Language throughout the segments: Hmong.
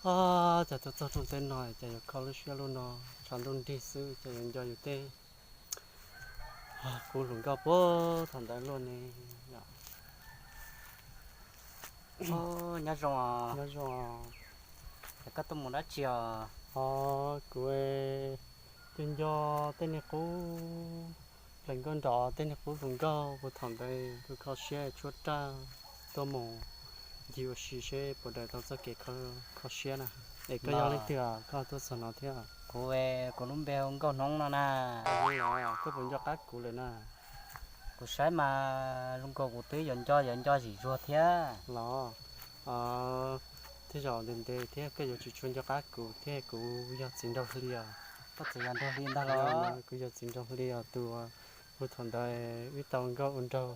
Os, cas tuaj txog rooj teb no ces yuav kho lub siab lub no, tshav ntuj nrig xwb ces yuav nco yus tej kub hluas nkauj puag thaum ntawd luaj ne. Nyob zoo os. Nyob zoo os. Es koj tuaj mus dab tsi os? Os, kuv tuaj nco tej niag qub hluas nkauj nrog tej niag qub hluas nkauj puag thaum ntawd kuv kho siab tshuab raj tuaj mus ncig ua si seb puas daws tau txoj kev kho siab na. Es koj yog leej twg, koj tuaj txog no thiab? Kuv, kuv lub npe hu Nkauj Hnub no na. Koj puas nco qab kuv lawm na? Kuv saib mas zoo nkaus kuv twb yuav nco yuav nco zim zuag thiab los. Tej zaum ntev ntev thiab koj yuav tsis tshua nco qab kuv thiab. Kuv yog txiv nraug hli os. Koj txiv yog nraug hli ntag los? Kuv yog txiv nraug hli os, tus puag thaum ntawd wb tau nkauj ua nraug,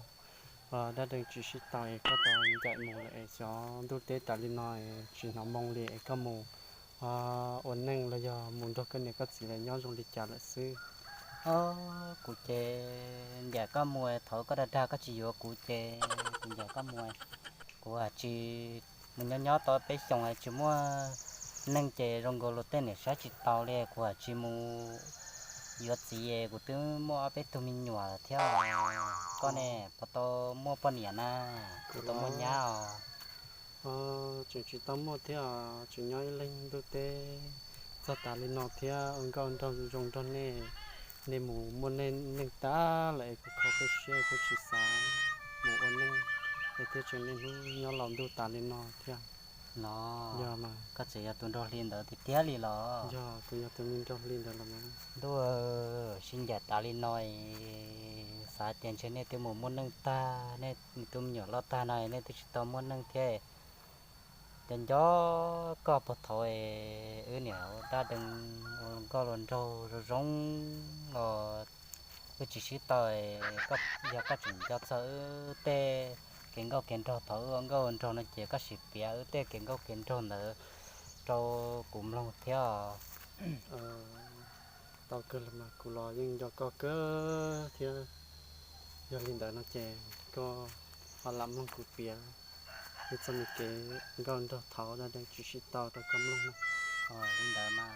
dab deev tsis sib tau es koj tau ncaim mus lawm es xyov ntuj teb tas li no es tsis hnov moo li es koj mus ua neej los yog mus nrog koj niam koj txiv lawv nyob zoo li cas lawm xwb. Kuv ces ncaim koj mus, thaum koj dag dag koj tsis yuav kuv ces kuv ncaim koj mus. Kuv has tsis mus nyob nyob tau peb xyoos tsis muaj neej ces zoo nkaus luag tej niam saib tsis taus li, kuv has tsis mus yuav txiv es kuv twb muaj ob peb tug me nyuam thiab. Koj ne, puas tau muaj poj niam na? Puas tau muaj nyab os? Tseem tsis tau muaj thiab os, tseem nyob ib leeg ntuj teb txog tas li no thiab ua nkauj nraug zoo nrog nej, nej mus muaj neej tag lawm es kuv kho koj siab kuv tsis xav mus ua neej es thiaj tseem niaj hnub nyob laus ntuj tas li no thiab. Los, yog mas. Koj tseem yog tus nraug hli ntawd tiag tiag li los? Yog, kuv yog tus me nraug hli ntawd los mas. Ntuj, sib ncaim tas li no, xav tias ntshe nej twb mus muaj neej tag, nej tus me nyuam loj tag no nej twb tsis tau muaj neej thiab. Ces nco koj puag thaum wb niam dab deev ua nkauj ua nraug zoo zoo los wb tsis sib tau, yog koj tseem nco txog wb tej kev nkauj kev nraug thaum wb ua nkauj ua nraug no ces koj sim piav wb tej kev nkauj kev nraug ntawd rau kuv mloog thiab os. Tau kawg los mas, kuv los yeej nco koj kawg thiab. Yog li ntawd no ces koj ho lam mloog kuv piav wb txoj me kev nkauj nraug thaum dab deev tsis sib tau rau koj mloog no. Li ntawd mas.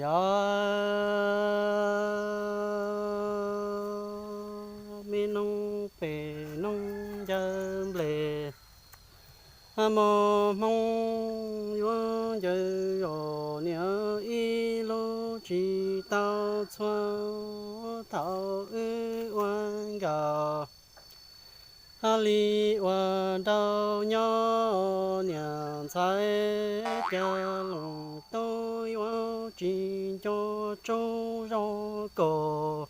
Yog me noog pem noog ncaws nples, hmo hmoo yuav ncaws zos niam ib lub tsis tau txhua thaum wb ua nkaus. Hab li ua nraug nyob niam ntxhais, cas leej tub yuav tsis nco tsaug zog kaus.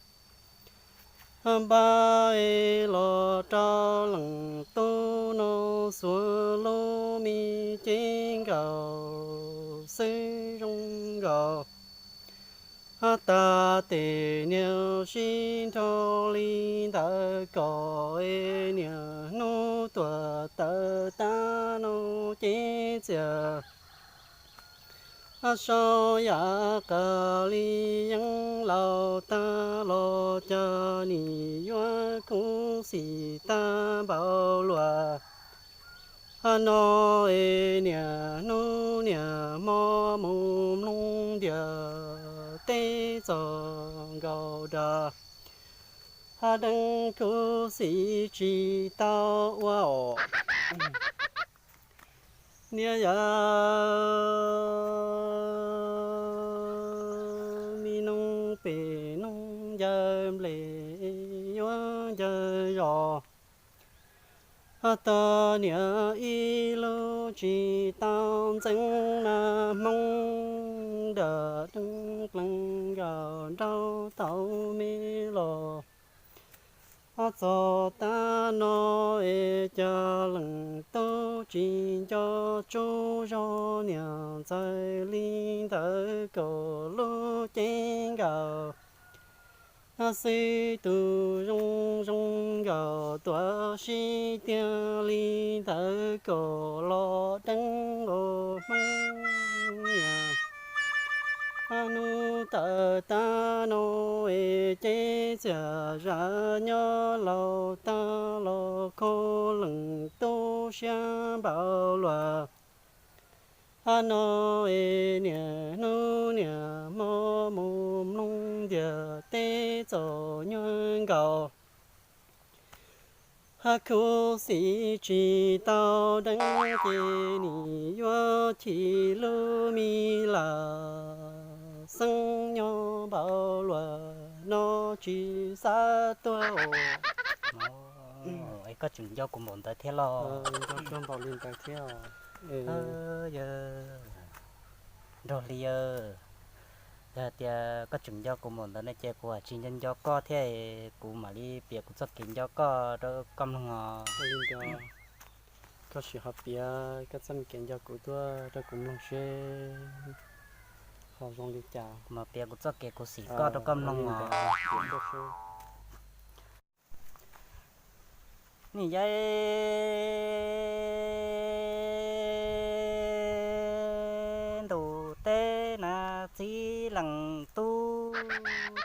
Npaj es los rau leej tub no xuas lub me cev nkaus xwb zoo nkaus. Hab tas tes niag sib nrog li ntawd kom es niaj hnub tuam tawv tab no cev txias. Hab sau yam qas li yeeb laus tag los cas nim yuav khuv xim tag npaum luaj. Hab no es niaj hnub niaj hmo mus mloog ntiag teb txog nkaus dag, hab deev khuv xim tsis tau ua os. Niag yam me noog pem noog ncaws nples yuav ncaws zos. Hab tog niam ib lub tsis tau ntxeev na, hmoob nram deev plees nkaus nraug tau me los. Hab txog tag no es cas leej tub tsis nco tsaug zog niam ntxhais li ntawd kaum lub cev nkaus. Hab xwb tus zoo zoo nkaus tuam sib tiag li ntawd kaum los deev os hmoob niam. Hab hnub tawm tag no es cev txias zam nyob laus tag los kho leej tub siab npaum luaj. Hab no es niaj hnub niaj hmo mus mloog ntiaj teb txom nyuag nkaus. Hab khuv xim tsis tau deev ces nim yuav chim lub me lam xeeb nyob npaum luaj no tsis xav tuag. Es koj tseem nco kuv npaum ntawd thiab los? Npaum li ntawd thiab. Nraug Hli, yog tias koj tseem nco kuv npaum ntawd no ces kuv tsis nco nco koj thiab, kuv mam li piav kuv txoj kev nco koj rau koj mloog os. Koj sim ho piav koj txoj kev nco kuv tuaj rau kuv mloog seb ho zoo li cas. Kuv mam piav kuv txoj kev khuv xim koj rau koj mloog os. Nim yog ntuj teb na txiv leej tub,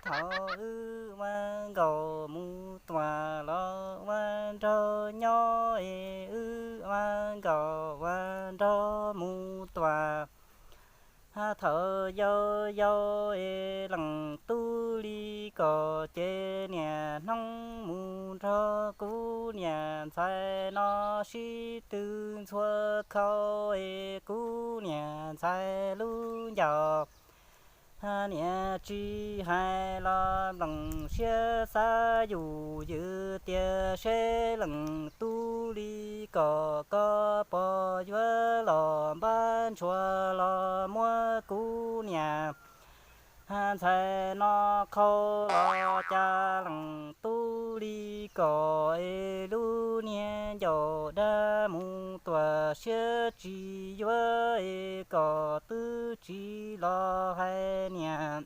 thaum wb ua nkauj mus tuaj los ua nraug nyob es wb ua nkauj ua nraug mus tuaj. Thaum yau yau es leej tub li kom ces niaj hnub mus nrog kuv niam ntxhais no sib tw ntxhua khau es kuv niam ntxhais lub ncauj niam tsis hais los nplooj siab xav yus ywm tias seb leej tub li kom koj pom yuav los npab ntshua los muab kuv niam ntxhais no qhau los cas leej tub li kom es lub niag ncauj dab mus tuaj siab tsis yuav es kom twb tsis los hais niam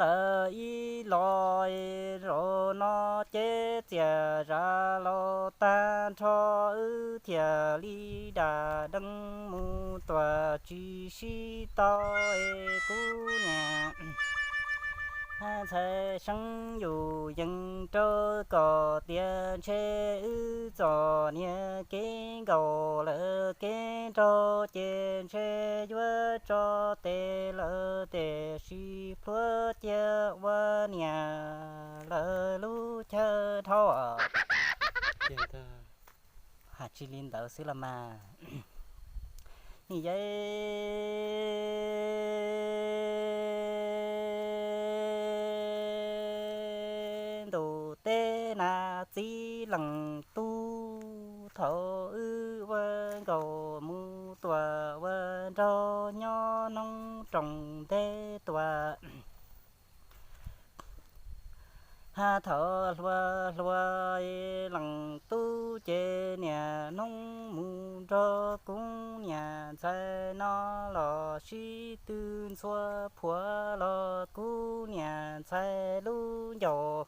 lawv ib los es zaum no ces txias zam los tag nrho wb thiaj li dam deev mus tuaj tsis sib tau es kuv niam ntxhais seev yus yees rau kom tias ntshe wb txom nyem kev nkaum lawm kev nraug ces ntshe yuav tso tes lawm tiam sis plhuav cia ua niam lawv lub chaw dhau. Hais tsis li ntawd xwb los mas. Nim yog ntuj teb na txiv leej tub, thaum wb ua nkauj mus tuaj ua nraug nyob noob rooj ntej tuaj. Thaum hluas hluas leej tub ces niaj hnub mus nrog kuv niam ntxhais no los sib tw ntxhua phuam los kuv niam ntxhais lub ncauj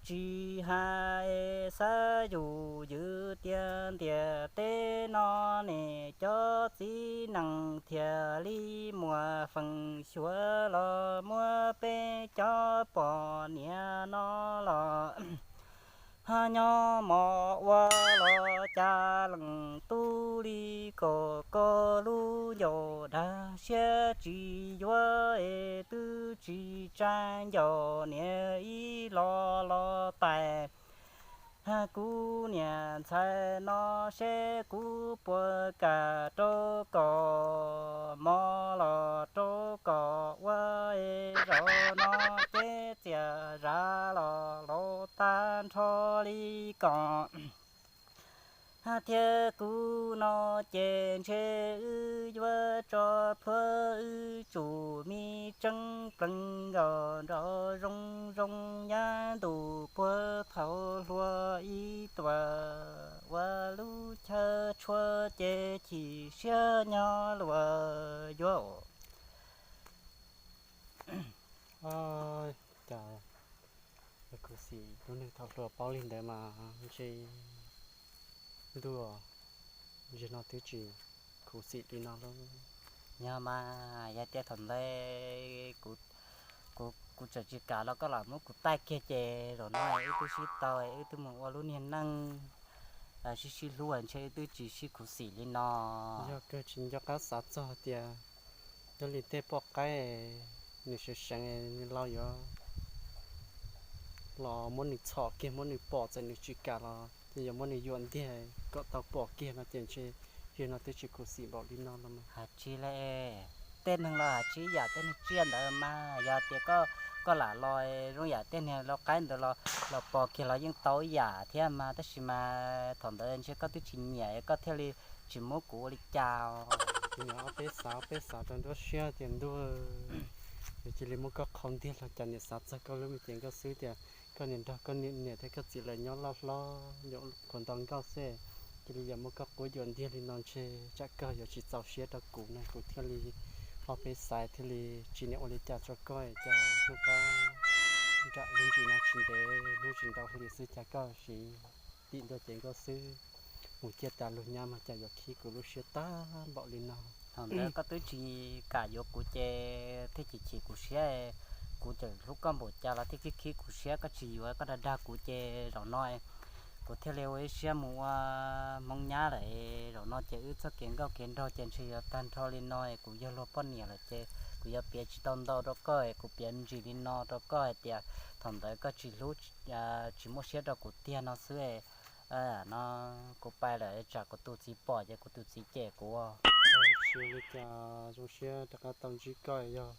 tsis hais xav yus ywm tias ntiaj teb no ne cov txiv neej thiaj li muaj feem xyuam los muab peb cov poj niam no los nyob mos ua los cas leej tub li kom koj lub ncauj dag siab tsis yuav es twb tsis tsa ncaus niam ib los los tais kuv niam ntxhais no seb kuv puas kam rau kom mos los rau kom ua es zaum no ces txias zam los laus tag nrho li kom thiab kuv no ces ntshe wb yuav tso plhuav wb tsum me tseeb pleev nkaus nraum zoo zoo nyab ntuj puag thaum hluas ib tuam ua lub chaw tshuab ces chim siab nyob luag yuav. Cas yog khuv xim lub neej thaum hluas paub li ntawd mas ntshe ntuj, ntshe no twb tsis khuv xim li no lauj. Yog mas, yog tias thaum ntawd kuv, kuv tseem tsis kam los koj lam muab kuv taij kiag ces zaum no wb twb sib tau, wb twb mus ua lub niag neej sib sib hlub ntshe wb twb tsis sib khuv xim li no. Yog kawg tsis nco qab xav txog tias yog li tej poj qaib nws seev seev nws laus yuav los muab nws txhom kiag, muab nws pom txawm nws tsis kam los ces yuav muab nws yuam ntiag kom tau pom kiag no ces ntshe yog no twb tsis khuv xim npaum li no los mas. Has tsis li, tej neeg los has tsis yam tej neeg tsiaj ntawd mas yog tias koj lam los zoo yam tej niag lau qaib ntawd los pom kiag los yeej tau ib yam thiab mas, tab sis mas thaum ntawd ntshe koj twb tsis nyiam koj thiaj li tsis muab kuv ua li cas. Ob peb xav, ob peb xav rau nruab siab tias ntuj, cia li muab koj qhau ntiag los cas niam xav txog koj lub me cev nkauj xwb tias koj niam nrog koj niam thiab koj txiv lawv nyob loj hlob nyuam qhuav nto nkauj xwb, cia li yog muab koj quab yuam ntiag li no ntshe tsam koj yuav tsis txaus siab rau kuv no kuv thiaj li ob peb xav thiaj li tsis niam ua li cas rau koj cas hnub qab nram lub ntsis no tsis ntev hnub tsis ntau hli xwb cas koj siv tim ntua cev nkauj xwb mus ciaj tas lug nyab mas cas yuav khib kuv lub siab tag npaum li no. Thaum ntawd koj twb tsis kam yuav kuv ces thiaj chim chim kuv siab, kuv tseem hlub koj npaum cas los thiaj khib khib kuv siab, koj tsis yuav koj dag dag kuv ces zaum no kuv thiaj li ua ib siab mus ua Hmoob nyab lawm. Zaum no ces wb txoj kev nkauj kev nraug ces ntshe yuav tag nrho li no, kuv yog luag poj niam lawm ces kuv yuav piav tsis tau ntau rau koj, kuv piav me ntsis li no rau koj hais tias thaum ntawd koj tsis hlub, tsis muaj siab rau kuv tiag no xwb no. Kuv pais lawm tsam kuv tus txiv pom ces kuv tus txiv cem kuv. Tsis li cas, zoo siab rov qab tau ntsib koj, yog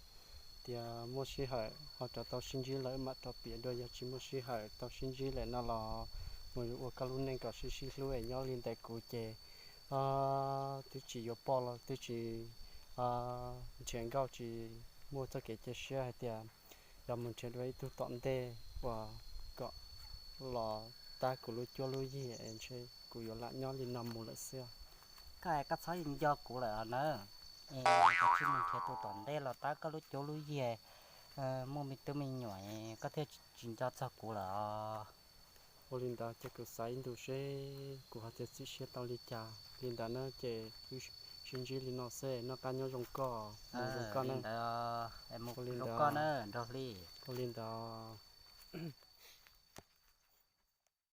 tias muaj sij hawm ho rov tau sib ntsib lawm mam rov piav dua, yog tsis muaj sij hawm tau sib ntsib lawm no los mus ua koj lub neej kom sib sib hlub es nyob li ntawd kuv ces twb tsis yuav poj los twb tsis nrhiav nkauj, tsis muaj txoj kev cia siab hais tias yog mus nrhiav dua ib tug tom ntej uas kom los tab kuv lub cuab lub yig es ntshe kuv yuav lam nyob li no mus lawm xwb. Koj hais koj txhob nco kuv lawm os na. Es koj tsis mus nrhiav tus tom ntej los tab koj lub cuab lub yig, muaj me tub me nyuam koj thiaj tsis nco txog kuv lawm os. Ua li ntawd ces kuv xav ib ntus seb kuv ho txiav txim siab tau li cas. Li ntawd na ces wb sib ntsib li no xwb, noj qab nyob zoo koj, mus zoo koj na. Ua li ntawd.